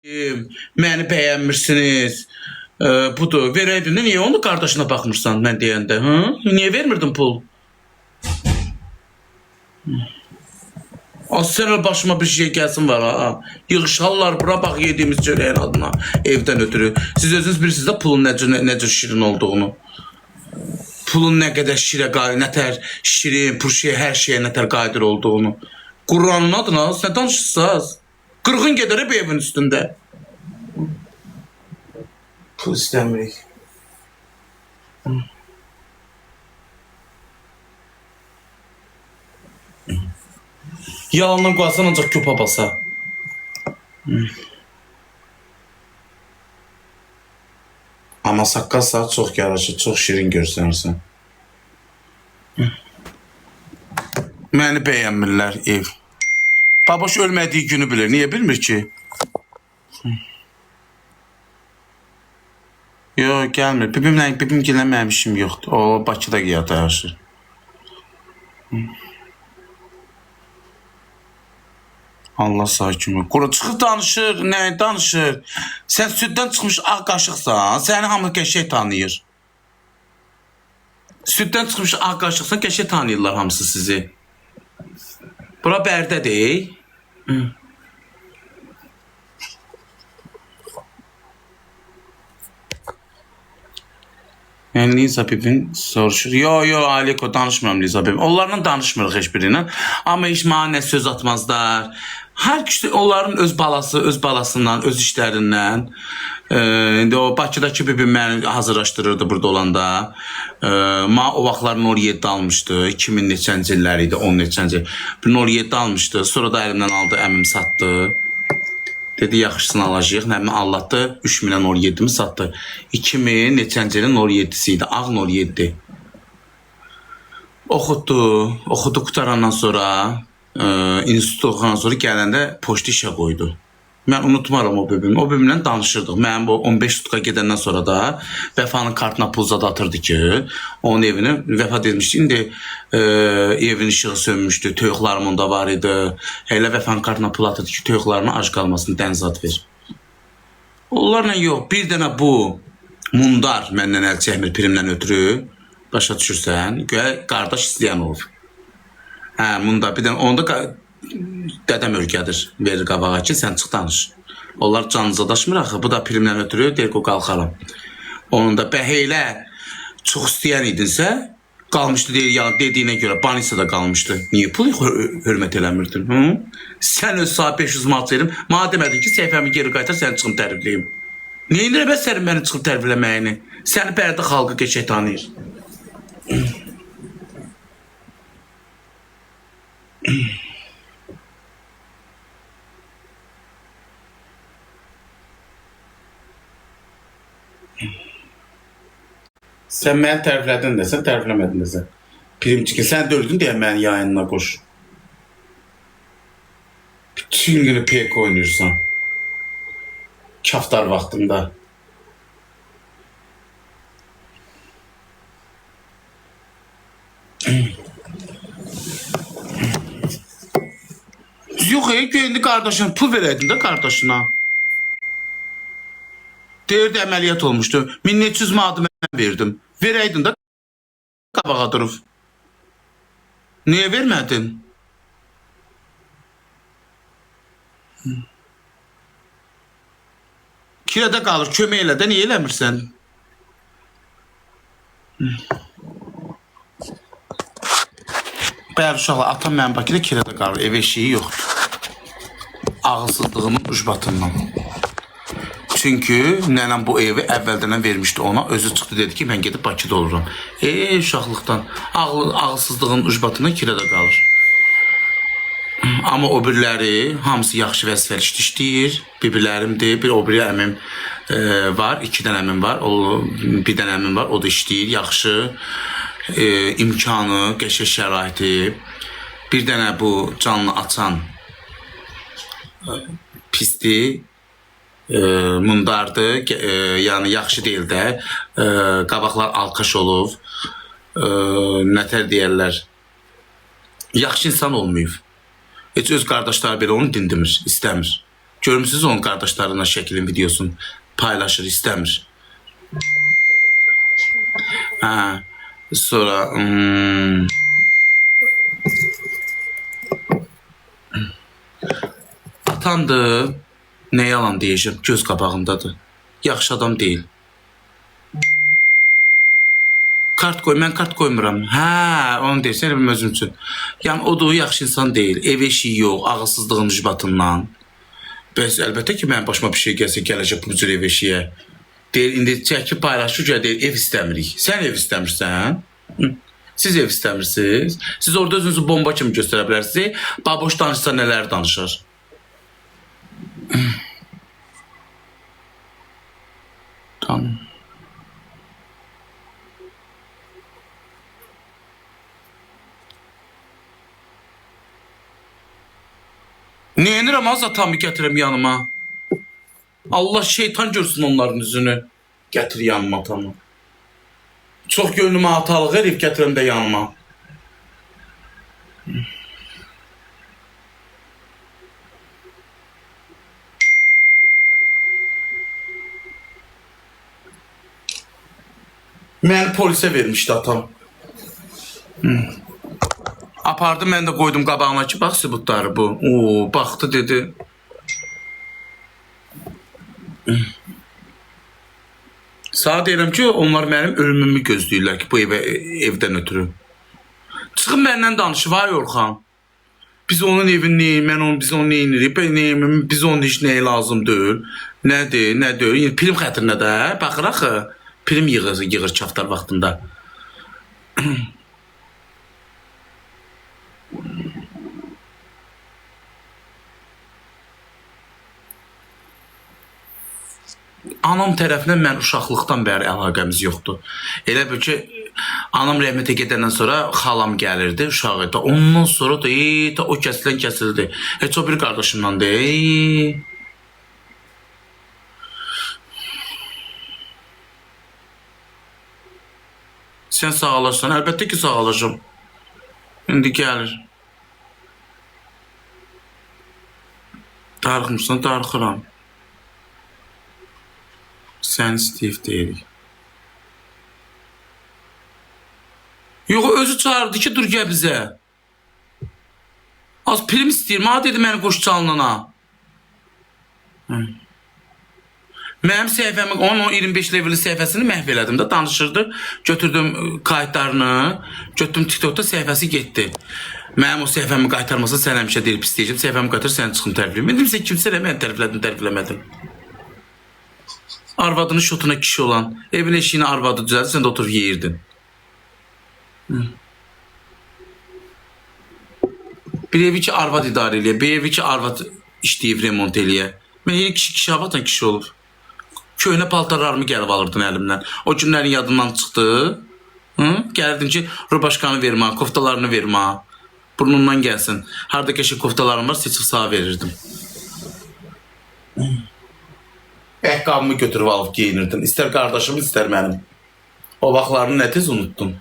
Məni bəyənmirsiniz. Budur. Verəydin də niyə onu qardaşına baxmırsan mən deyəndə, hı? Niyə vermirdin pul? Az sən öl başıma bir şey gəlsin var ha. Yığışarlar bura bax yediyimiz çörəyin adına evdən ötürü. Siz özünüz bilirsiniz də pulun nə cür şirin olduğunu. Pulun nə qədər şirə qadir, nə tər şirin, purşiyə, hər şeyə nə tər qadir olduğunu. Quranın adına sən danışırsınız. Qırğın gedər bu evin üstündə. Pul istəmirik. Yalandan qoyarsan ancaq köpə basa. Amma saqqal sağ çox yaraşır, çox şirin görsənirsən. Məni bəyənmirlər ev. Baboş ölmədiyi günü bilir. Niyə bilmir ki? Yox, gəlmir. Bibimlə, bibimgilə mənim işim yoxdur. O Bakıda yatır. Allah sağ kimi. Quru çıxıb danışır, nə danışır? Sən süddən çıxmış ağ qaşıqsan, səni hamı qəşəng tanıyır. Süddən çıxmış ağ qaşıqsan, qəşəng tanıyırlar hamısı sizi. Bura Bərdədir. Yəni Liza bibin soruşur. Yo, yo, Aliko danışmıram Liza bibin. Onlarla danışmırıq heç biri ilə. Amma heç mənə nə söz atmazlar. Hər kişi onların öz balası, öz balasından, öz işlərindən. İndi o Bakıdakı bibim məni hazırlaşdırırdı burada olanda. Ma o vaxtlar 07 almışdı. 2000 neçənci illər idi, 10 neçənci. Bir 07 almışdı. Sonra da əlimdən aldı, əmim satdı. Dedi yaxşısını alacağıq. Nə bilim allatdı. 3000-ə 07-mi satdı. 2000 neçənci ilin 07-si idi. Ağ 07. Oxutdu. Oxudu qutarandan sonra, institut oxuyandan sonra gələndə poçtu işə qoydu. Mən unutmaram o bibimi. O bibimlə danışırdıq. Mənim bu 15 sutka gedəndən sonra da Vəfanın kartına pul zad atırdı ki, onun evini Vəfa demişdi. İndi evin işığı sönmüşdü, toyuqlarım onda var idi. Elə Vəfanın kartına pul atırdı ki, toyuqlarına ac qalmasın, dəniz at ver. Onlarla yox, bir dənə bu mundar məndən əl çəkmir primdən ötürü. Başa düşürsən? Güya qardaş istəyən olur. Hə, munda bir dənə onda dədəm örgədir, verir qabağa ki, sən çıx danış. Onlar canınıza daşmır axı. Bu da primdən ötürü deyir ki, qalxaram. Onun da bəheylə çox istəyən idinsə, qalmışdı deyir, ya dediyinə görə Banisada qalmışdı. Niyə pul hörmət eləmirdin? Hı? Sən öz saat 500 manat verim. Mənə demədin ki, səhifəmi geri qaytar, səni çıxım tərifləyim. Niyə indirə bəs sənin məni çıxıb tərifləməyini? Səni Bərdə xalqı qəşəng tanıyır. Sən məni təriflədin də, sən tərifləmədin də sən. Primçiki, sən də öldün deyə məni yayınına qoş. Bütün günü pek oynayırsan. Kaftar vaxtında. Yox, ey, indi qardaşına pul verəydin də qardaşına. Deyirdi əməliyyat olmuşdu. 1700 manatı mən verdim. Verəydin də qabağa durub. Niyə vermədin? Kirədə qalır, kömək elə də niyə eləmirsən? Bəli uşaqlar, atam mənim Bakıda kirədə qalır, ev eşiyi yoxdur. Ağılsızlığımın ucbatından. Çünki nənəm bu evi əvvəldən vermişdi ona. Özü çıxdı dedi ki, mən gedib Bakıda oluram. Uşaqlıqdan ağılsızlığın ucbatından kirədə qalır. Amma o biriləri hamısı yaxşı vəzifəli işləyir. Bir-birlərimdir. Bir o biri əmim var, iki dənə əmim var. O bir dənə əmim var, o da işləyir yaxşı. İmkanı, qəşəng şəraiti. Bir dənə bu canlı açan pisdir. Mundardır. Yəni yaxşı deyil də. Qabaqlar alkaş olub. Nətər deyərlər? Yaxşı insan olmayıb. Heç öz qardaşları belə onu dindirmir, istəmir. Görmüsünüz onun qardaşlarına şəklin videosunu paylaşır, istəmir. Hə. Sonra atandır. Nə yalan deyəcəm, göz qabağındadır. Yaxşı adam deyil. Kart qoy, mən kart qoymuram. Hə, onu deyirsən, elə bilmə özüm üçün. Yəni o da o yaxşı insan deyil. Ev eşiyi yox, ağılsızlığın ucbatından. Bəs əlbəttə ki, mənim başıma bir şey gəlsə, gələcək bu cür ev eşiyə. Deyir, indi çəkib paylaşır ki, deyir, ev istəmirik. Sən ev istəmirsən? Hı. Siz ev istəmirsiniz. Siz orada özünüzü bomba kimi göstərə bilərsiniz. Baboş danışsa nələr danışır. Tamam. Neyinirəm az atamı gətirəm yanıma. Allah şeytan görsün onların üzünü. Gətir yanıma atamı. Çox gönlümə atalıq eləyib gətirəm də yanıma. Məni polisə vermişdi atam. Apardı, mən də qoydum qabağına ki, bax sübutları bu. Oo, baxdı dedi. Sağ deyirəm ki, onlar mənim ölümümü gözləyirlər ki, bu evə evdən ötürü. Çıxın məndən danışır, vay Orxan. Biz onun evini, mən onu, biz onu neyinirik, ben neyimim, biz onun heç nəyi lazım deyil. Nədir, nə deyil. Yəni, prim xətrinə də baxır axı. Prim yığır, yığır çaftar vaxtında. Anam tərəfindən mən uşaqlıqdan bəri əlaqəmiz yoxdur. Elə bil ki, anam rəhmətə gedəndən sonra xalam gəlirdi, uşaq idi. Ondan sonra da, ta o kəsilən kəsildi. Heç o bir qardaşımdan deyil. Sən sağalarsan, əlbəttə ki sağalacam. İndi gəlir. Darıxmırsan, darıxıram. Sən Steve deyirik. Yox, özü çağırdı ki, dur gəl bizə. Az prim istəyirəm. Ha dedi məni qoş çalınana. Hı. Mənim səhifəmi, onun o 25 levelli səhifəsini məhv elədim də, danışırdı. Götürdüm kayıtlarını, götürdüm TikTokda səhifəsi getdi. Mənim o səhifəmi qaytarmasa sən həmişə deyir pis deyəcəm. Səhifəmi qaytar, səni çıxım tərifləyim. Dedim sən kimsə elə mən təriflədim, tərifləmədim. Arvadının şotuna kişi olan, evin eşiğini arvadı düzəldi, sən də oturub yeyirdin. Hı. Bir evi ki arvad idarə eləyə, bir evi ki arvad işləyib remont eləyə. Mən elə kişi kişi arvadla kişi olub. Köhnə paltarlarımı gəlib alırdın əlimdən. O günlərin yadından çıxdı. Hı? Gəlirdim ki, rubaşkanı vermə, koftalarını vermə. Burnundan gəlsin. Harda qəşəng koftalarım var, seçib sağa verirdim. Ayaqqabımı götürüb alıb geyinirdim. İstər qardaşım, istər mənim. O vaxtlarını nə tez unutdum.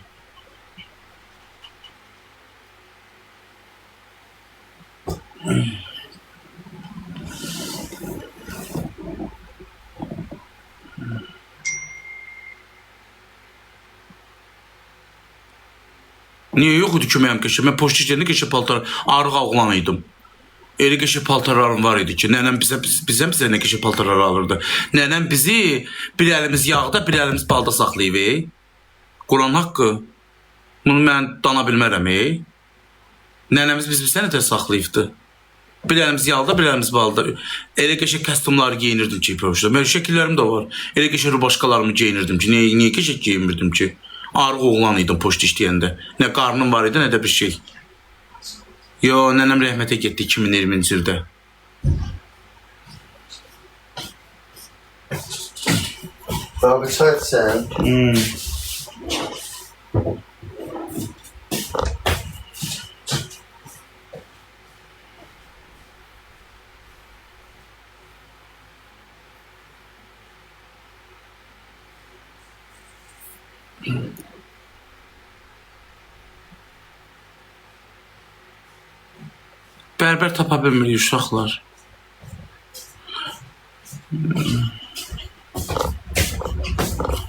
Niyə yox idi ki mənim qəşəng? Mən poçt işləyəndə qəşəng paltar, arıq oğlan idim. Elə qəşəng paltarlarım var idi ki, nənəm bizə bizə bizə nə qəşəng paltarlar alırdı. Nənəm bizi bir əlimiz yağda, bir əlimiz balda saxlayıb. Ey. Quran haqqı. Bunu mən dana bilmərəm. Ey. Nənəmiz biz bizə nə tez saxlayıbdı. Bir əlimiz yağda, bir əlimiz balda. Elə qəşəng kostyumlar geyinirdim ki, poçtda. Mənim şəkillərim də var. Elə qəşəng rubaşkalarımı geyinirdim ki, niyə qəşəng geyinmirdim ki? Arıq oğlan idim poçt işləyəndə. Nə qarnım var idi, nə də bir şey. Yo, nənəm rəhmətə getdi 2020-ci ildə. Daha bir çay içsən. Bərbər tapa bilmirik uşaqlar.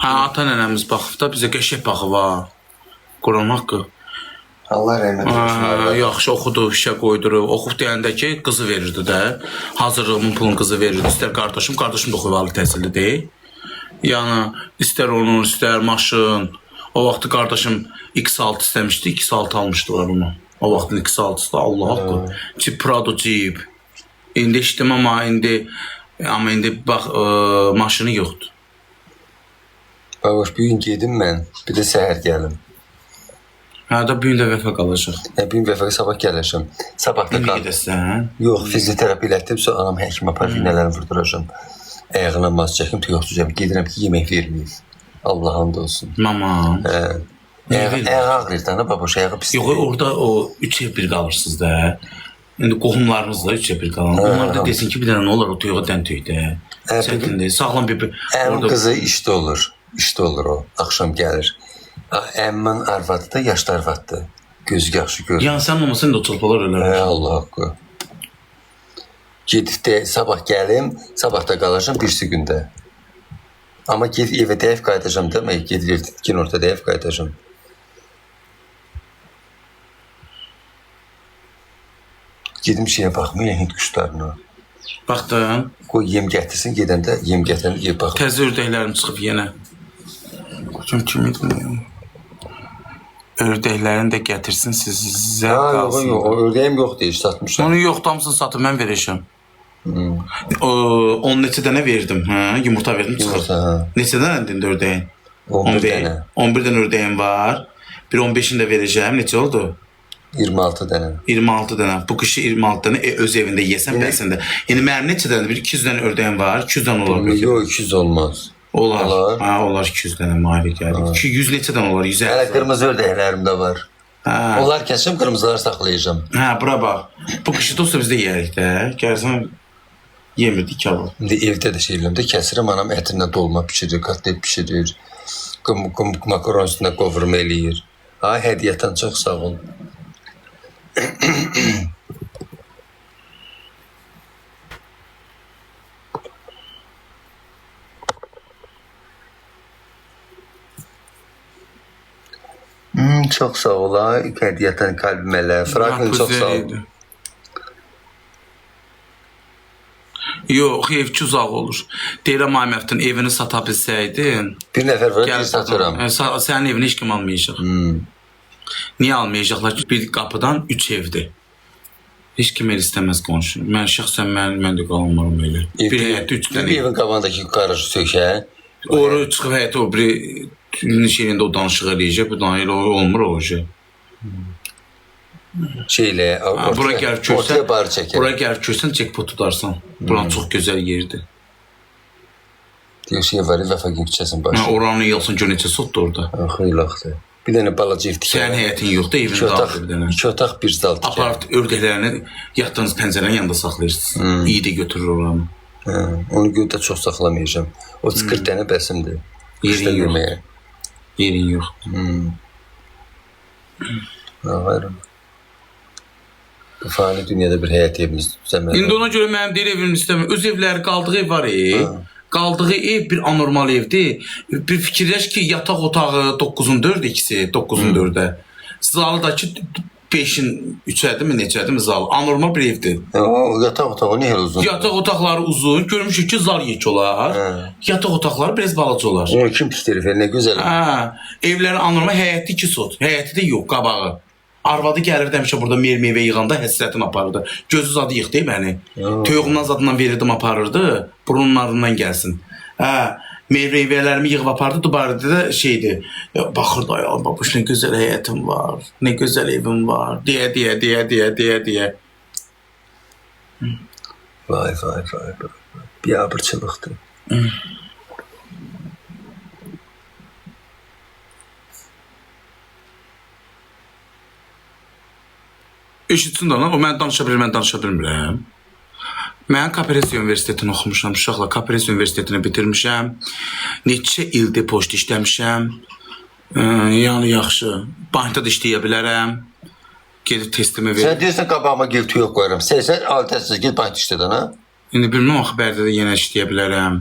Hə, ata nənəmiz baxıb da bizə qəşəng baxıb ha. Quran haqqı. Allah rəhmət eylesin. Hə, yaxşı oxudu, işə qoydurub. Oxub deyəndə ki, qızı verirdi də. Hazırlığımın pulunu qızı verirdi. İstər qardaşım, qardaşım da oxuyub ali təhsilli deyil. Yəni istər onun, istər maşın. O vaxtı qardaşım X6 istəmişdi, X6 almışdılar onu. O vaxtın X6-sı da Allah haqqı. Ki Prado Jeep. İndi eşitdim amma indi bax maşını yoxdur. Babaş bugün gedim mən. Bir də səhər gəlim. Hə də bu gün də vəfa qalacaq. Ya bu gün vəfaqa sabah gələcəm. Sabah da İndi qan. gedəsən. Yox, fizioterapi elətdim, sonra anam həkim aparır, iynələrini vurduracam. Ayağına maz çəkim, yoxdur. Gedirəm ki, yemək verməyib. Allah and olsun. Mama. Hə. Niyə Ayağı, vermir? ayağı ağrıyır da, babaş, ayağı pis. Yox, orada o 3 ev bir qalırsınız da. İndi qohumlarınız da 3 ev bir qalan. Onlar da desin ki, bir dənə nə olar o toyuğa dən tüydə. Hə, Çətindir. Sağlam bir Əmim orada qızı işdə olur. İşdə olur o. Axşam gəlir. Əmmimin arvadı da yaşlı arvaddır. Gözü yaxşı görür. Yəni sən olmasan indi o çılpalar ölər. Hə, Allah haqqı. Gedib də sabah gəlim, sabah da qalacam birisi gündə. Amma gedib evə dəif qayıdacam da, mən gedib evdə günorta dəif qayıdacam. Gedim şeyə baxmaya Hint quşlarına. Baxdın, Qoy yem gətirsin, gedəndə yem gətirəndə yem baxım. təzə ördəklərim çıxıb yenə. Kim kim idi? Ördəklərini də gətirsin sizə Ha, yox, qalsın. yox, o ördəyim yox deyir, satmışam. Onu yox, hamısını satıb mən verəcəm. O, 10 neçə dənə verdim, hə, yumurta verdim çıxır. Yumurta, hə. Neçə dənə indi ördəyin? 11 dənə. 11 dənə ördəyim var. Bir 15-ini də verəcəm. Neçə oldu? 26 dənə. 26 dənə. Bu qışı 26 dənə öz evində yesən bəsən də. Yəni mənim neçə dənə? Bir 200 dənə ördəyim var. 200 dənə olar bəlkə. Yox, 200 olmaz. Olar. Olar. Ha, olar 200 dənə mavi gəlir. 200 neçə dənə olar? 150. Hələ qırmızı ördəklərim də var. Hə. Onlar kəsim, qırmızıları saxlayacağam. Hə, bura bax. Bu qışı dostlar biz də yeyərik də. Gəlsən yemirdik kabab. İndi evdə də şey eləyirəm də kəsirəm, anam ətindən dolma bişirir, kotlet bişirir. Qım, qım, makaron üstünə qovurma eləyir. Ay hədiyyətən çox sağ ol. Çox sağ ol ay, hədiyyətən kalbim elə. Franklin çox sağ ol. Yox, ev ki uzaq olur. Deyirəm ay Məftun, evini sata bilsəydin. Bir nəfər var, Gəl bir satıram. Sənin evini heç kim almayacaq. Niyə almayacaqlar ki? Bir qapıdan 3 evdir. Heç kim el istəməz qonşu. Mən şəxsən mən də qalmaram elə. Bir həyətdə 3 dənə ev. Evin qabağındakı qarajı sökə. Ora çıxıb həyətə o biri şeyində o danışıq eləyəcək. Bu da elə olmur o şey. Şeylə, Ha, bura gəlib köçsən, ortaya bar çəkər. Bura gəlib köçsən jackpot tutarsan. Buran çox gözəl yerdir. Deyir şey var, Vəfa küçəsinin Mən başı. oranı yığılsın gör neçə sotdur orada. Xeylaxdır. Bir dənə balaca ev tikər. Sənin həyətin yoxdur, evin İki otaq, daldır bir dənə. iki otaq bir zal tikər. Aparıb ördəklərini yatdığınız pəncərənin yanında saxlayırsınız. İyi də götürür oranı. Hə, onu göydə çox saxlamayacağam. O 40 dənə bəsimdir. Yerin Qışda yox. yeməyə. Yerin yox. Ağarım. Bu fani dünyada bir həyət evimiz düzəməli. İndi ona görə mənim deyir evim istəmir. Öz evləri qaldığı ev var. Qaldığı ev bir anormal evdir. Bir fikirləş ki, yataq otağı 9-un 4 ikisi, 9-un 4-ə. Zalı da ki 5-in 3-ədirmi, neçədirmi zal? Anormal bir evdir. O yataq otağı niyə elə uzun? Yataq otaqları uzun, görmüşük ki, zal yek olar. Hə. Yataq otaqları biraz balaca olar. Onu kim tikdirib? Nə gözəl. Hə, evləri anormal, həyəti 2 sot. Həyəti də yox, qabağı. Arvadı gəlirdi həmişə burada meyvə yığanda həsrətin aparırdı. Gözü zadı yıxdı məni. Toyuğumdan zadından verirdim aparırdı. Burunlarından gəlsin. Hə, meyvələrimi yığıb apardı. Dubarda da şeydi. Ya, baxırdı ay babuş nə gözəl həyətim var. Nə gözəl evim var. Deyə deyə deyə deyə deyə deyə. Vay vay vay vay. Biabırçılıqdır. Eşitsin də lan, o mən danışa bilir, mən danışa bilmirəm. Mən Kaprez Universitetini oxumuşam, uşaqlar Kaprez Universitetini bitirmişəm. Neçə ildir poçt işləmişəm. Yəni yaxşı. Bankda da işləyə bilərəm. Gedib testimi Sən verirəm. deyirsən qabağıma gil tüyək qoyuram. Sən altəsiz gil bank işlədən ha? İndi bilmirəm axı Bərdədə yenə işləyə bilərəm.